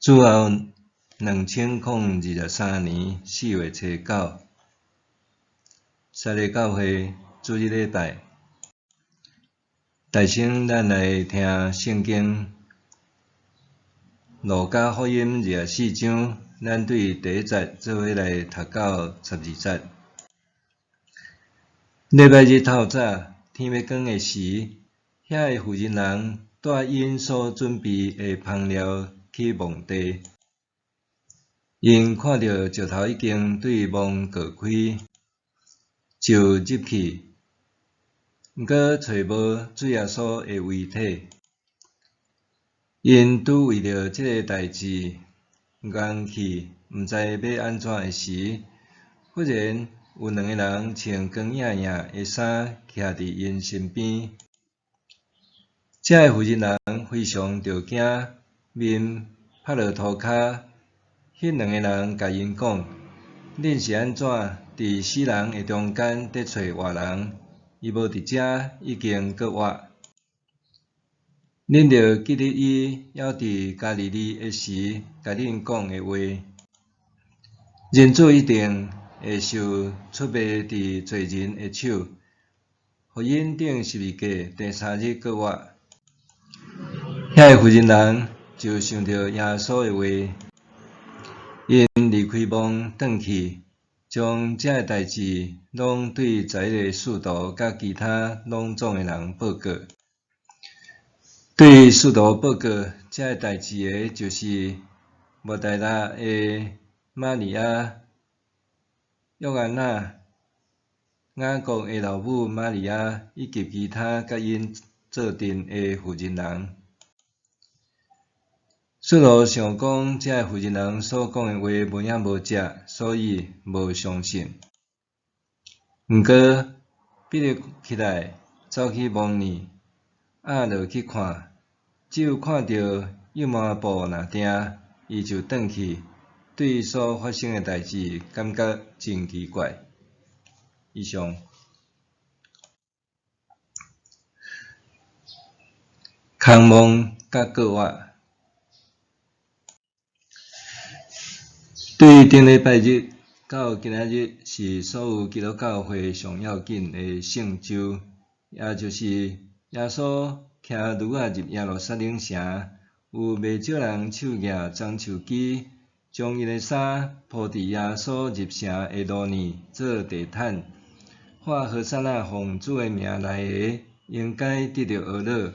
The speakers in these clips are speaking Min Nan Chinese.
主後2023年4月初9，撒勒教會主日禮拜，大先咱來聽聖經《路加福音》24章，咱對第一節做伙來讀到12節。禮拜日透早，天欲光的時，遐个婦人人帶𪜶所準備的香料去墓地。𪜶看著石頭已經對墓割開，就入去，毋過揣無主耶穌的遺體。𪜶拄為著這个代誌愣去，毋知欲按怎的時，忽然有兩个人穿光影影的衫徛佇𪜶身邊。這个婦人人非常著驚，面拍落塗跤。彼兩个人共𪜶講：恁是按怎佇死人的中間佇揣活人？伊無佇遮，已經復活。恁著記得伊猶佇加利利的時，共恁講的話。人子一定會受出賣佇罪人的手，予𪜶釘十字架，第三日復活。遐个婦人人就想著耶穌的話，𪜶離開墓轉去，將這个代誌攏對11個使徒佮其他攏總的人報告。對使徒報告這个代誌的，就是抹大拉的瑪利亞、約安娜、雅各的老母瑪利亞，以及其他佮𪜶做陣的婦人人。使徒想講，這个婦人人所講的話無影無跡，所以無相信。毋過，彼得起來走去墓裡，壓落去看，只有看著油麻布爾定，伊就轉去，對所發生的代誌感覺真奇怪。以上。空墓佮復活。對頂禮拜日到今仔日是所有基督教會上要緊的聖週，也就是耶穌騎驢仔入耶路撒冷城，有袂少人手舉棕樹枝，將𪜶的衫鋪佇耶穌入城的路呢做地毯，喊和散那奉主的名來的，應該得著呵咾。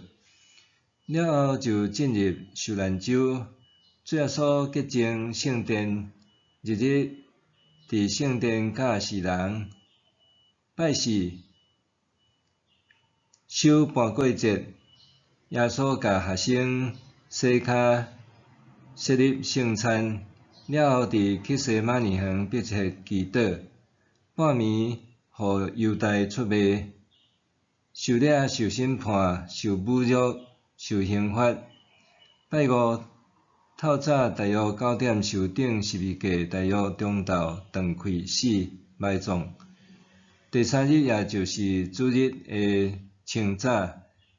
了後就進入受難週，主耶穌潔淨聖殿，日日佇聖殿教示人。拜四守盤過節，耶穌共學生洗跤、設立聖餐，了後佇客西馬尼園迫切祈禱，半暝予猶大出賣，受掠受審判、受侮辱、受刑罰。拜五透早大約9點受釘十字架，大約中晝斷氣死埋葬。第三日，也就是主日的清早，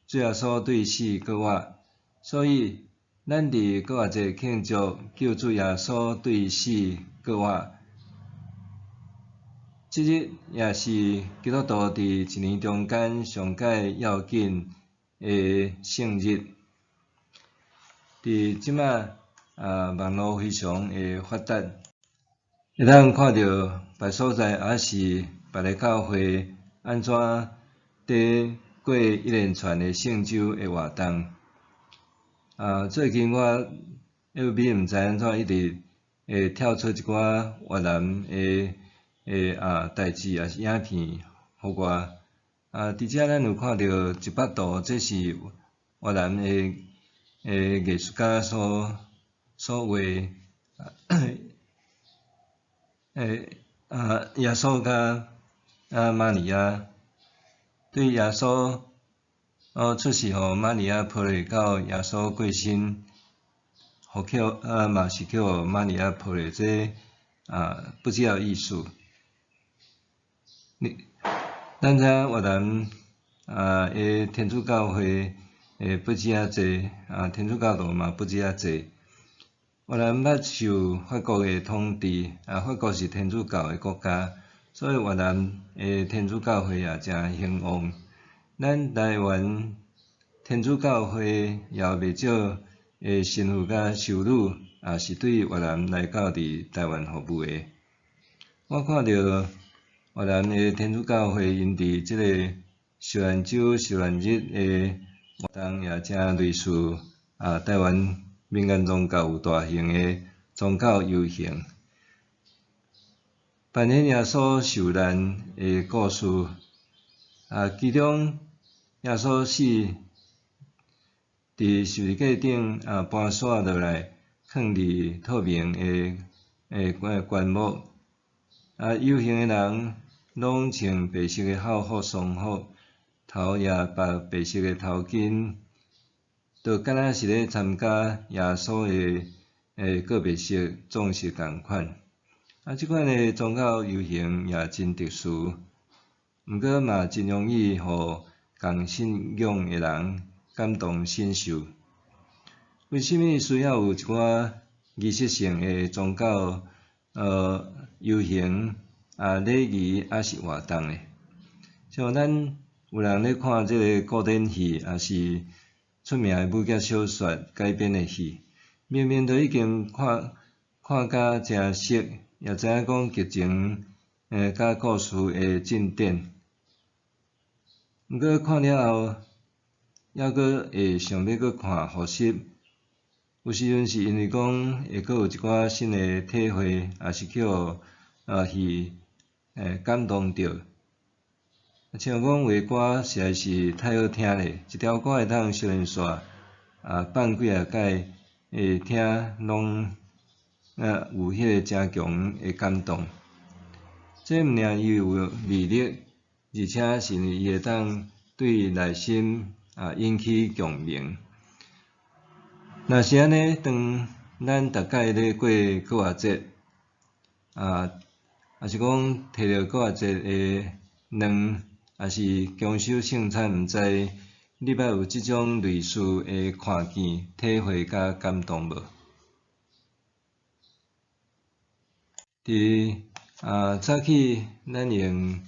主耶穌對死復活。所以，咱佇復活節慶祝救主耶穌對死復活。這日也是基督徒佇一年中間上蓋要緊的聖日。佇這馬啊，網路非常的發達，會當看著別所在，抑是別个教會按怎佇過一連串的聖週的活動。啊，最近我 FB 毋知按怎一直會跳出一寡越南的的啊代誌，抑是影片予我。啊，佇遮咱有看著一幅圖，這是越南的的藝術家所所畫的啊，耶穌佮啊瑪利亞，對耶穌哦出世予瑪利亞抱咧到耶穌過身，予叫啊嘛是叫予瑪利亞抱咧，這啊不知影意思。你咱知影越南啊的天主教會的不止遐濟，啊天主教徒嘛不止遐濟。越南捌受法國的統治，法國是天主教的國家，所以越南的天主教會也誠興旺。咱台灣天主教會也有袂少的神父佮修女，也是對越南來到佇台灣服務的。我看著越南的天主教會，𪜶佇這个受難週、受難日的活動也誠類似台灣民間宗教有大型的宗教遊行，扮演耶穌受難的故事。其中耶穌死佇十字架頂搬徙落來，囥佇透明的棺木。遊行的人攏穿白色的孝服、喪服，頭也縛白色的頭巾，就敢若是咧參加耶穌的告別式儀式仝款。這款的宗教遊行也真特殊，毋過嘛真容易予仝信仰的人感同身受。為啥物需要有一寡儀式性的宗教遊行禮儀抑是活動呢？像咱有人咧看這个古典戲，抑是出名的武俠小說改編的戲，明明都已經看看甲誠熟，也知影講劇情佮故事的進展，毋過看了後，猶閣會想欲閣看複習。有時陣是因為講會閣有一寡新的體會，抑是去予戲感動著。像講有的歌實在是太好聽咧，一條歌會當相連續放幾仔擺會聽，攏有彼个誠強的感動。這毋爾伊有魅力，而且是伊會當對內心引起共鳴。若是按呢，當咱逐擺咧過復活節，抑是講提著復活節的卵，抑是共守聖餐，毋知你捌有這種類似的看見、體會佮感動無？佇早起，咱用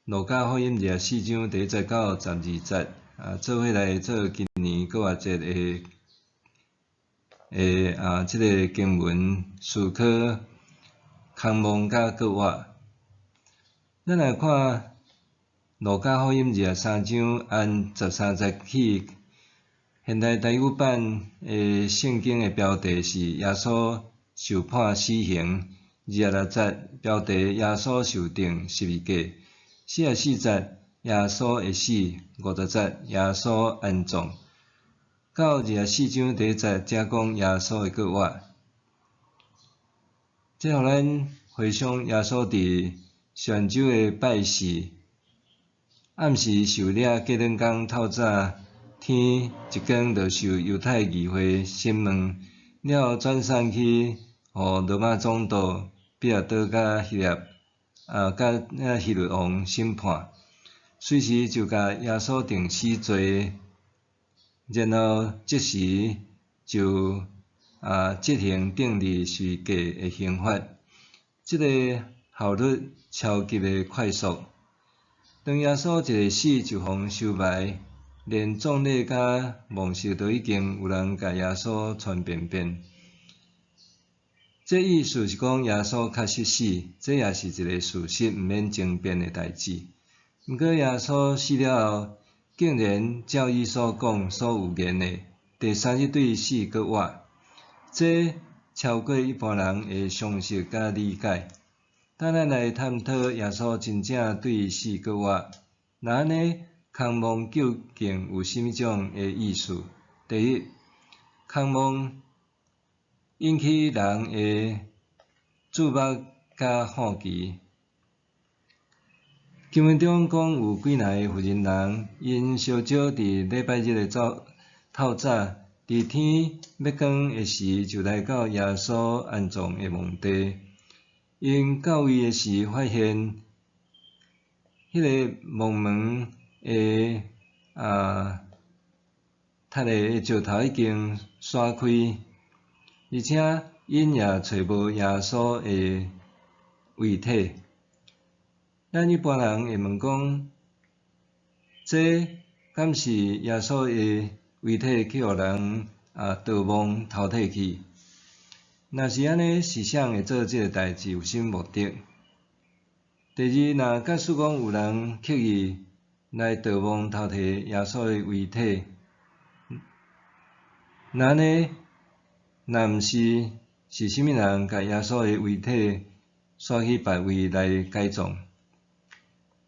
路加福音24章第一節到12節，做伙來做今年復活節的這个經文思考、空夢佮過活。咱來看路加福音23章按13節起，現代台語版的聖經的標題是耶穌受判死刑，26節標題耶穌受釘十字架，44節耶穌的死，50節耶穌安葬。到24章第一節才講耶穌的復活，這予咱回想耶穌佇受難週的拜四，暗時受掠過兩工透早天一光就受猶太議會審問，了後轉送去予羅馬總督彼拉多佮希臘佮希律王審判，隨時就共耶穌定死罪。然後即時就執行釘佇十字架的刑罰，這个效率超級的快速。當耶穌一个死就予收埋，連葬禮佮墓室都已經有人共耶穌傳便便。這意思是講耶穌確實死，這也是一个事實，毋免爭辯的代誌。毋過耶穌死了後，竟然照伊所講、所預言的，第三日對死閣活，這超過一般人的常識佮理解。等咱來探討耶穌真正對死閣活，若按呢空夢究竟有啥物種的意思？第一，空夢引起人的注目佮好奇。經文中講有幾若個婦人人，𪜶相招佇禮拜日的早透早，佇天欲光的時，就來到耶穌安葬的墓地。𪜶到位的時，發現彼个墓門的鐵的石頭已經徙開。而且𪜶也揣無耶穌的遺體。咱一般人會問講，這敢是耶穌的遺體去予人盜墓偷提去？若是按呢，是誰會做這个代誌？有啥物目的？第二，若假使講有人刻意來盜墓偷提耶穌的遺體，那按呢，若毋是，是啥物人共耶穌的遺體徙去別位來改葬？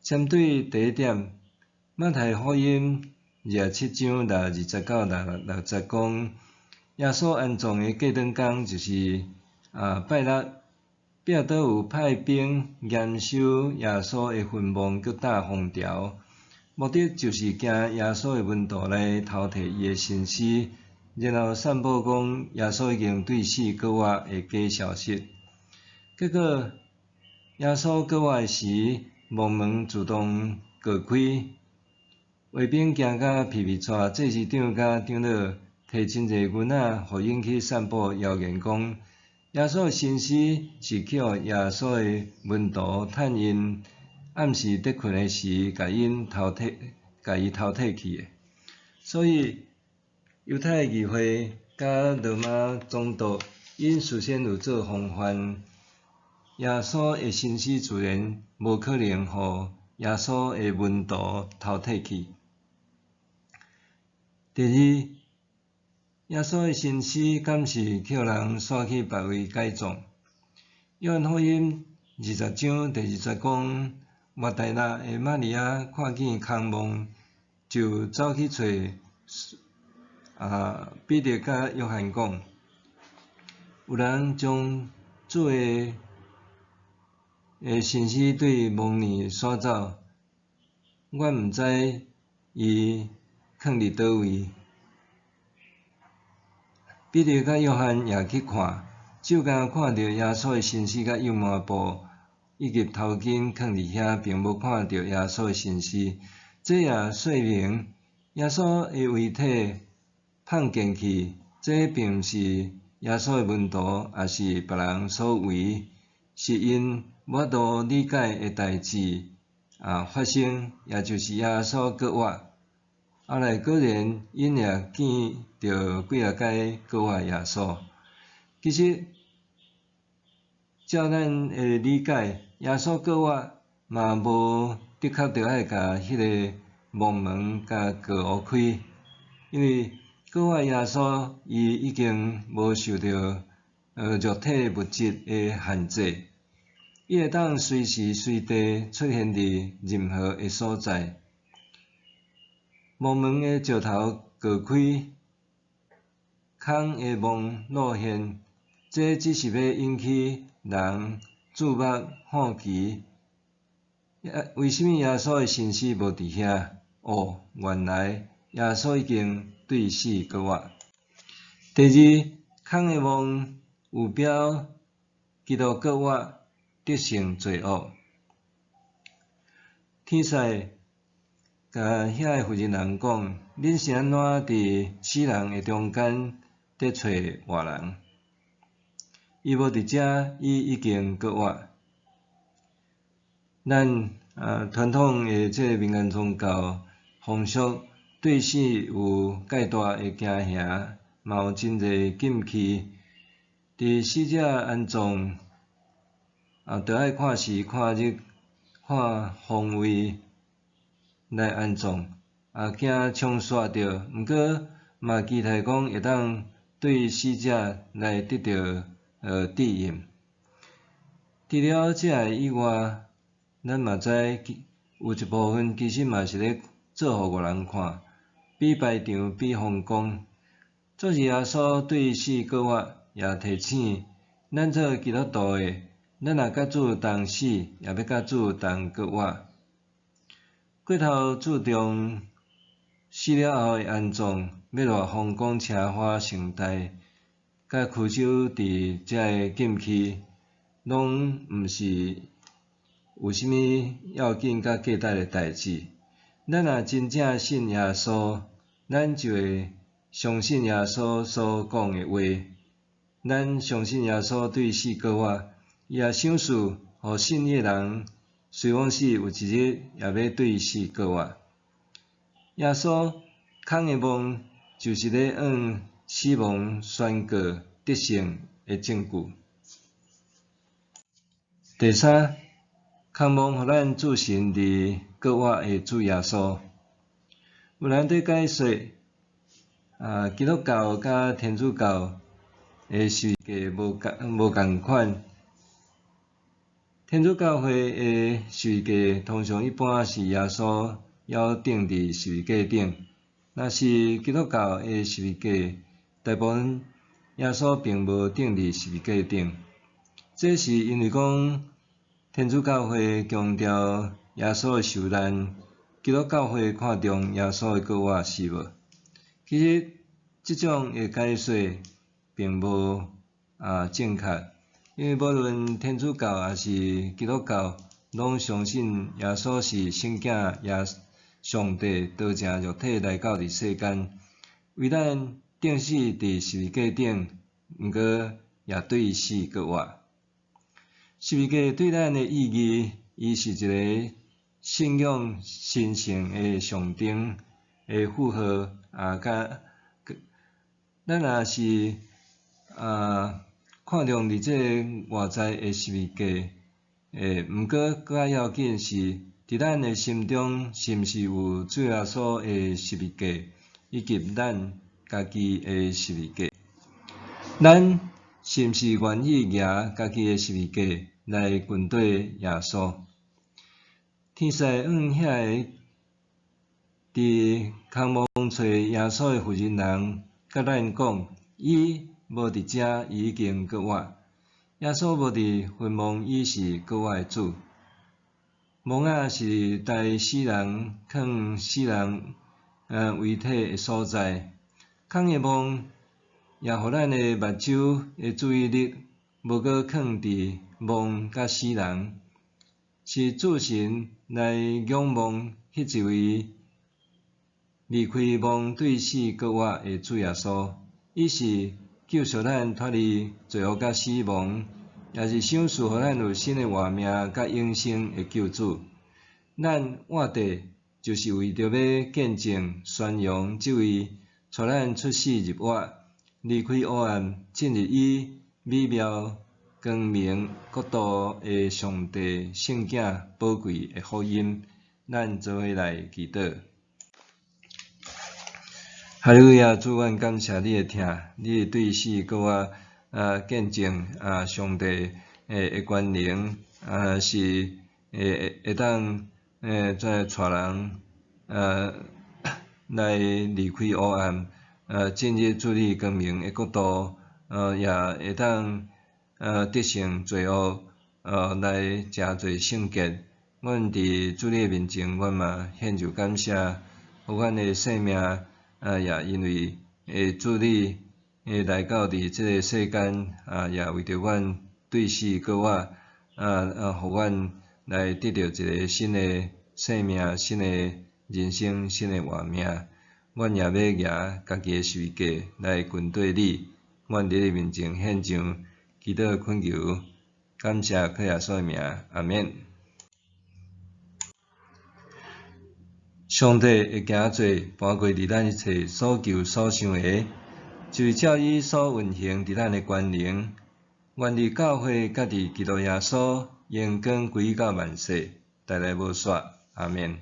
針對第一點，馬太福音27章20到26節講，耶穌安葬的過轉工就是拜六，彼拉多有派兵嚴守耶穌的墳墓，閣貼封條，目的就是驚耶穌的門徒來偷提伊的身屍，然後散布講耶穌已經對死閣活的假消息。結果耶穌閣活時，墓門自動過開，衛兵驚甲皮皮掣，祭司長佮長老提真濟銀仔，予𪜶去散布謠言講，耶穌的身屍是去予耶穌的門徒趁𪜶暗時佇睏的時，共伊偷提去的。所以猶太議會佮羅馬總督，𪜶事先有做防範，耶穌的身屍自然無可能予耶穌的門徒偷提去。第二，耶穌的身屍敢是去予人徙去別位改葬？約翰福音20章第2節講，抹大拉的瑪利亞看見空墓，就走去揣彼得佮約翰講，有人將主的身屍對墓內徙走，阮毋知伊囥佇佗位。彼得佮約翰也去看，只敢看著耶穌的身屍佮油麻布以及頭巾囥佇遐，並無看著耶穌的身屍。這也說明耶穌的遺體放進去，這並毋是耶穌的門徒，抑是別人所為，是𪜶無法度理解的代誌發生，也就是耶穌閣活。後來果然，𪜶也見著幾仔擺閣活耶穌。其實，照咱的理解，耶穌閣活嘛無的確著愛共彼个墓門共鑿開，因為閣活耶穌伊已經無受著肉體物質的限制，伊會當隨時隨地出現佇任何的所在。墓門的石頭鑿開，空的墓露現，這只是欲引起人注目好奇。為啥物耶穌的身屍無佇遐？哦，原來耶穌已經對死閣活。第二，空的墓有表基督閣活得勝罪惡。天使共遐个婦人人講：恁是按怎佇死人的中間佇揣活人？伊無佇遮，伊已經閣活。咱傳統的這个民間宗教風俗，對死有蓋大的驚嚇，嘛有真濟禁忌。佇死者安葬，著愛看時看日看方位來安葬，驚沖刷著。毋過嘛期待講會當對死者來得著指引。除了這个以外，咱嘛知有一部分其實嘛是咧做予外人看，比排場、比風光。做是耶穌對死閣活，也提醒咱做基督徒的，咱若佮主同死，也欲佮主同閣活。過頭注重死了後的安葬，欲偌風光奢華盛大，佮恪守佇遮个禁忌，攏毋是有啥物要緊佮價值的代誌。咱若真正信耶穌，咱就會相信耶穌所講的話。咱相信耶穌對死復活，伊也賞賜予信伊的人，雖罔死，有一日也欲對死復活。耶穌空的墓就是咧向死亡宣告得勝的證據。第三，空墓予咱注視佇復活的主耶穌。有人佇解說，基督教佮天主教的十字架無仝款。天主教會的十字架通常一般是耶穌猶釘佇十字架頂，若是基督教的十字架，大部分耶穌並無釘佇十字架頂。這是因為講天主教會強調耶穌的受難，基督教會看重耶穌的復活，是無？其實這種的解說並無正確，因為無論天主教抑是基督教，攏相信耶穌是聖子耶上帝道成肉體來到佇世間，為咱釘死佇十字架頂，毋過也對死復活。十字架對咱的意義，伊是一个信仰神聖的象徵的符號佮咱若是看重佇這个外在的十字架，毋過閣較要緊是，佇咱的心中是毋是有主耶穌的十字架，以及咱家己的十字架？咱是毋是願意舉家己的十字架來跟綴耶穌？天使向遐个佇空墓揣耶穌的婦人人佮咱講，伊無佇遮，伊已經復活。耶穌無佇墳墓，伊是復活的主。墓仔是代死人囥死人遺體的所在。空的墓也予咱的目睭的注意力無閣囥佇墓佮死人，是注神來仰望彼一位離開墓對死復活的主耶穌，伊是救贖咱脫離罪惡佮死亡，也是賞賜予咱有新的活命佮永生的救主。咱活著就是為著欲見證宣揚這位帶咱出死入活、離開黑暗進入伊美妙光明國度的上帝聖子寶貴的福音。咱做伙來祈禱。哈利路亞，主，阮感謝你的疼，你對死閣活見證上帝的權能是會當再帶人來離開黑暗，進入主你光明的國度，也會當得勝罪惡，來成做聖潔。阮佇主你的面前，阮嘛獻上感謝，予阮的生命也因為主你來到佇這个世間，也為著阮對死復活，予阮來得著一个新的生命、新的人生、新的活命。阮也欲舉家己的十字架來跟綴你，阮佇你面前獻上祈禱懇求，感謝靠耶穌的名，阿們。上帝會行做搬過佇咱一切所求所想的，就是照伊所運行佇咱的權能。願佇教會佮佇基督耶穌榮光歸到萬世，代代無煞。阿們。